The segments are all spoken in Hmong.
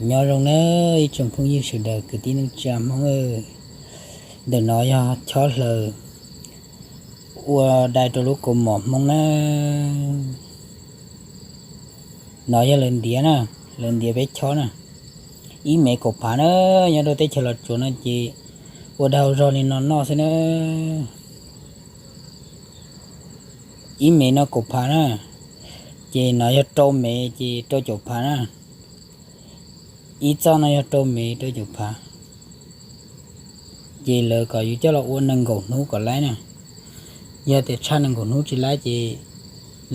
Nyob zoo nawb ib tsoom phooj ywg sawv daws kwv tij neej tsa Hmoob. Ntawm no yog chob hlaws ua dai rau lub kaus mom Hmoob na. No yog lawv ntiav na, lawv ntiav peb chob na. Ib mev kaum phav na, nyob rau teb chaws Los Tsuas no ces ua dai hau zog li no noj xwb na. Ib mev no kaum phav na, ces no yog rau mev ces rau caum phav na. Ib txoj no yog rau mev rau caum phav, ces lawv kom yus coj los ua nees nkaum hnub kom laib na. Yog tias tshaj nees nkaum hnub tsis laib ces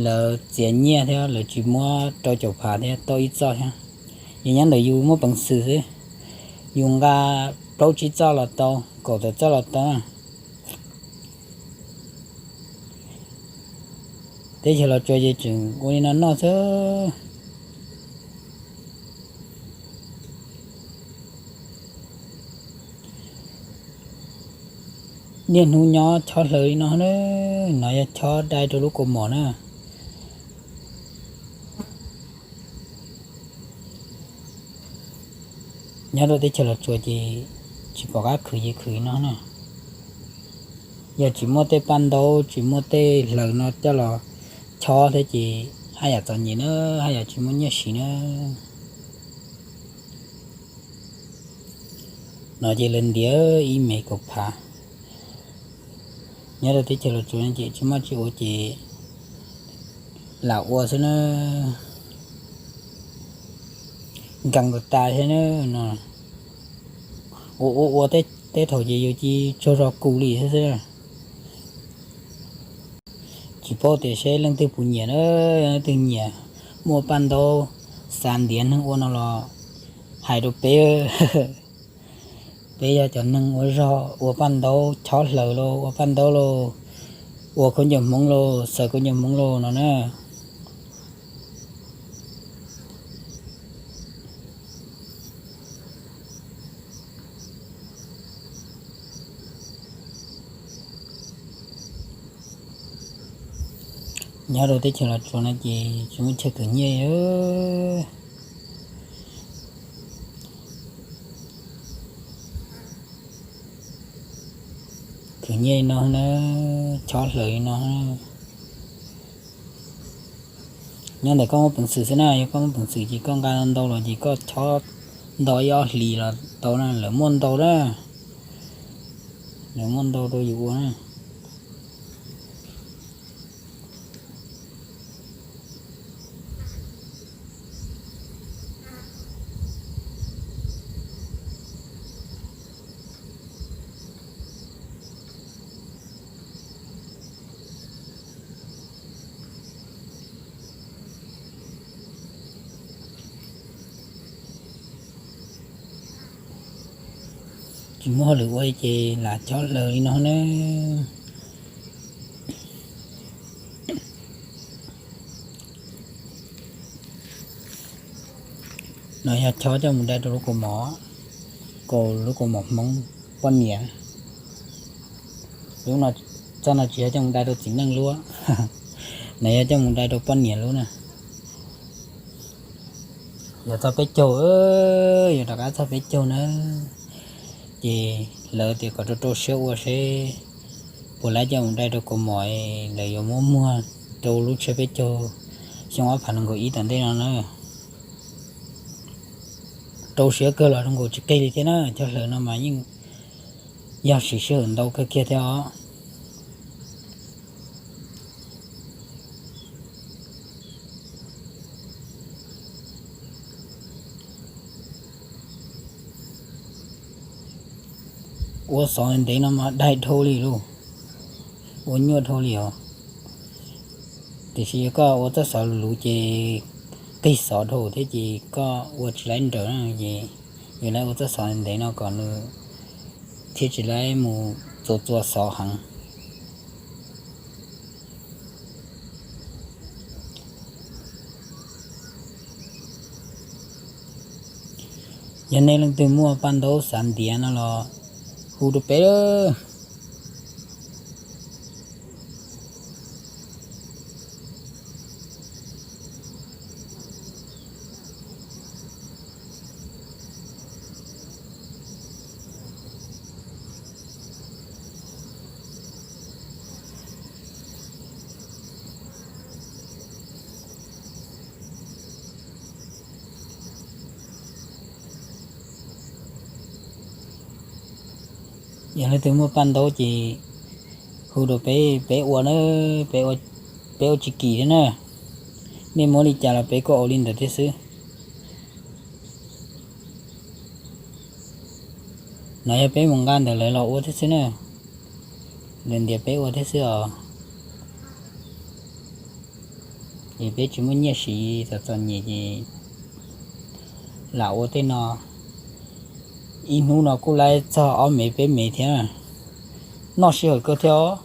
lawv txiav nyiaj thiab lawv tsis muab rau caum phav thiab, tau ib txoj thiab. Yog nyob ntawm yus muaj peev xwm xwb, yus nqa plaub tsib txoj los tau, kaum tawm txoj los tau na. Teb chaws Los Tsuas ces tseem ua li no noj xwb. Niaj hnub nyob chob hlaws li no na, no yog chob dai rau lub kaus mom na. Nyob rau teb chaws Los Tsuas ces tsis pom qab khwv ces khwv li no na. Yog tsis muaj tej paj ntaub tsis muaj tej hlaws no coj los chob thiab ces haj yam txom nyem na, haj yam tsis muaj nyiaj siv na. No ces lawv ntiav ib mev kaum phav. Nyob rau teb chaws Los Tsuas ces tsis muaj tsis ua ces lam ua xwb na. Nkees tas thiab na no. Ua ua ua tej thaum ces yus cia tsaug zog kus li xwb xwb. Tsis paub tias seb leej twg puas nyiam na, leej twg nyiam muaj paj ntaub xav ntiav neeg ua no los hais rau peb. Peb yog cov neeg ua zog ua paj ntaub chob hlaws los ua paj ntaub los ua khaub ncaws Hmoob los xaws khaub ncaws Hmoob los no na. Nyob rau teb chaws Los Tsuas no ces tsis muaj chaw khwv nyiaj. Khwv nyiaj li no na, chob hlaws li no. Nyob ntawm koj muaj peev xwm xwb na, yog koj muaj peev xwm ces koj nqa ntau los ces koj chob ntau ib ob hlis los tau na, lawv muaj ntau na. Lawv muaj ntau rau yus ua na. Tsis muaj hauj lwm ua ces lam chob hlaws li no na. No yog chob coj mus dai rau lub kaus mom, kaus lub kaus mom Hmoob poj niam. Lub no, txoj no tsis yog coj mus dai rau txiv neej lub, no yog coj mus dai rau poj niam lub na. Yog txog peb caug, yog rov qab txog peb caug na, ces lawv tias kom rau rau siab ua seb puas laib coj mus dai rau kaus mom, lawv yuav muab muag rau lub tsiab peb caug xyoo ob phav nees nkaum ib tom ntej no na. Rau siab kawg los zoo nkaus tsis qig li thiab na, chob hlaws no mas yeej yog siv sij hawm ntau kawg kiag thiab os. Ua xov ntev no mas dai dhau li lauj, ua nyuaj dhau li os. Tiam sis yog koj ua txoj xov luv ces qig xov dhau thiab ces koj ua tsis laib nrawm na, ces yus laib ua txoj xov ntev no kom nws thiaj tsis laib mus txua txua xov heev. Yog nej leej twg muaj paj ntaub xav ntiav no los hu rau peb lawm. Yog leej twg muaj paj ntaub ces hu rau peb, peb ua na, peb ua tsis kim thiab na. Nej muab li cas los peb kuj ua li ntawd thiab xwb. No yog peb mus nqa ntawm lawv los ua thiab xwb na, lawv ntiav peb ua thiab xwb os. Es peb tsis muaj nyiaj siv, txom txom nyem ces lam ua tej no. Ib hnub no kuj laib txog ob mev peb mev thiab, noj sij hawm kawg thiab os.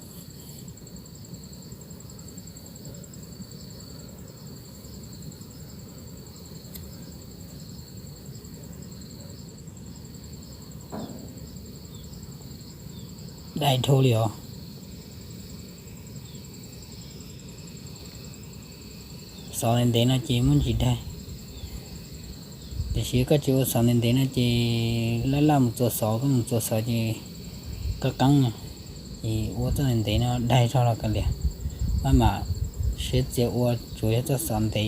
Dai dhau li os. Xov ntev ntev no ces muaj ntsis dai, tiam sis koj tsis ua xov ntev ntev no ces laj laj mus txua xov, koj mus txua xov ces koj qeeb, ces ua txoj ntev ntev no dai zog los kav liam, maj mam siab txias ua, tsuas yog txoj xov ntev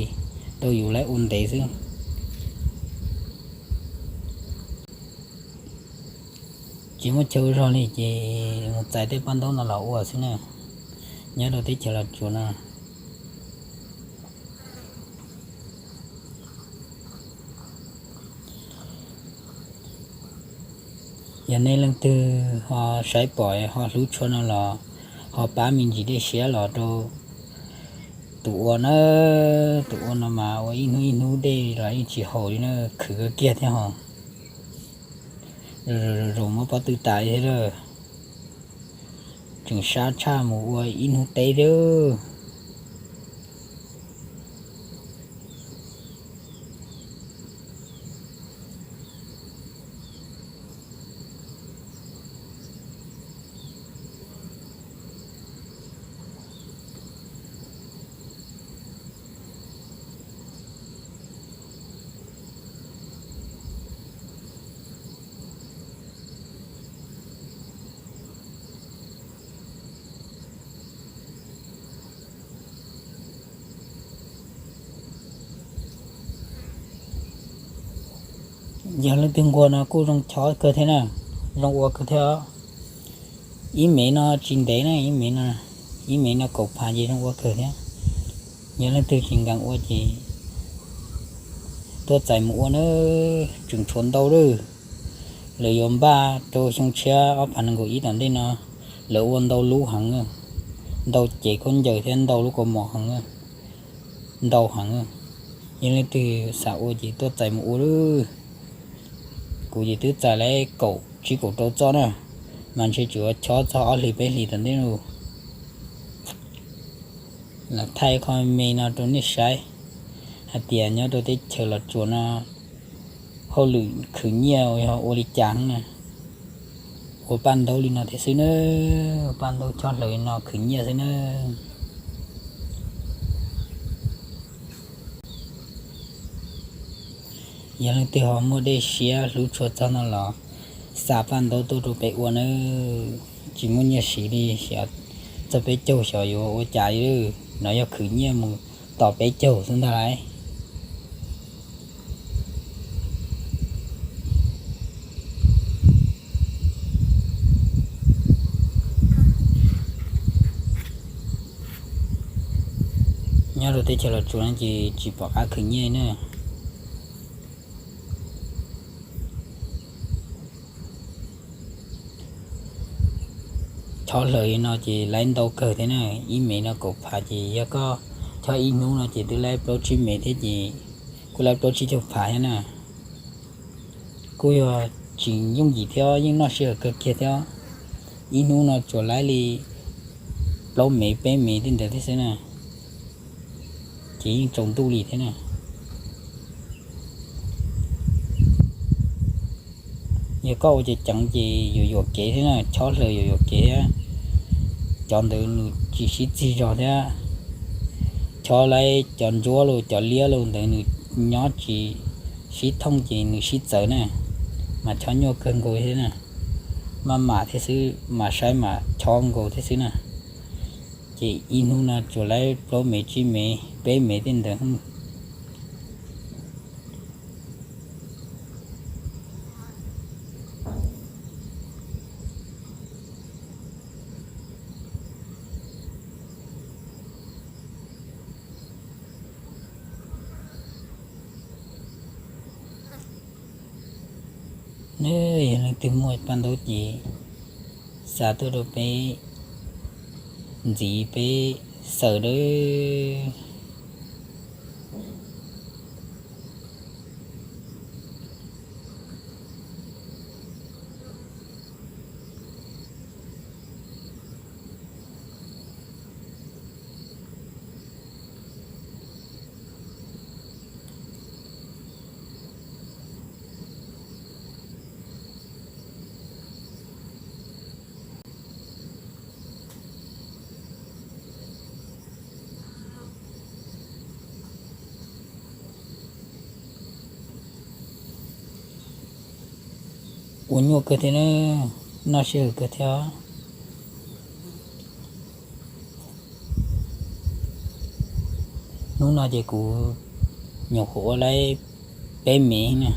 rau yus laib ua ntev xwb. Tsis muaj chaw ua zog li ces mus txais tej paj ntaub no los ua xwb na, nyob rau teb chaws Los Tsuas no. Yog nej leej twg ho saib pom ho hlub tshua no los ho pab me ntsis dej siab los rau tus ua na. Tus ua no mas ua ib hnub ib hnub dej los yeej tsis haum li na, khwv kiag thiab ho. Zoo zoo muab pob tw tas thiab lawm, tseem sab tshaj mus ua ib hnub teb thiab. Yog leej twg nquag no kuj zoo chob kawg thiab na, zoo ua kawg thiab. Ib mev no tsis ntev na, ib mev no, ib mev no kaum phav ces zoo ua kawg thiab. Yog leej twg tsis nkees ua ces tuaj txais mus ua na, tseem tshuav ntau lawm. Lawv yuav npaj rau xyoo tshiab ob phav nees nkaum ib tom ntej no, lawv ua ntau lub heev, ntau cev khaub ncaws thiab ntau lub kaus mom heev, ntau heev. Yog leej twg xav ua ces tuaj txais mus ua lawm. Kuv ces twb txais lawm kaum tsib kaum rau txoj na, mas ntshe tsuas chob txog ob hlis peb hlis tom ntej no. Los thaij qhov me no rau nej saib hais tias nyob rau teb chaws Los Tsuas no hauj lwm khwv nyiaj yog ua li cas na. Ua paj ntaub li no thiab xwb na, ua paj ntaub chob hlaws li no khwv nyiaj xwb na. Yog leej twg ho muaj dej siab hlub tshua txog no los xa paj ntaub tuaj rau peb ua nawb. Tsis muaj nyiaj siv li, xyov txog peb caug xyov yuav ua cas li. No yog khwv nyiaj mus tom peb caug xwb ntag lauj. Nyob rau teb chaws Los Tsuas no ces tsis pom qab khwv nyiaj na. Chob hlaws li no ces laib ntau kawg thiab na, ib mev no kaum phav ces yog koj chob ib hnub no ces twb laib plaub tsib mev thiab ces kuj laib plaub tsib caug phav thiab na. Kuj yog tsis yooj yim thiab yeej noj sij hawm kawg kiag thiab. Ib hnub no tsuas laib li plaub mev peb mev tej ntawd thiab xwb na, ces yeej tsaus ntuj li thiab na. Yog koj ua ceev ceev ces yuav yuam kev thiab na, chob hlaws yuav yuam kev thiab. Cov ntawd nws tsis sib txig zog thiab. Chob laib cov ntsuab los cov liab los ntawd nws nyob tsis sib thooj ces nws sib txawv na, mas chob nyuaj kawg nkaus thiab na. Maj mam thiab xwb, mam saib mam chob nkaus thiab xwb na. Ces ib hnub no tsuas laib plaub mev tsib mev peb mev tej ntawd. Neb yog leej twg muaj paj ntaub ces xa tuaj rau peb ntxiv peb xaws dawb. Ua nyuaj kawg thiab, noj sij hawm kawg thiab. Hnub no ces kuv nyuam qhuav ua laib peb mev na.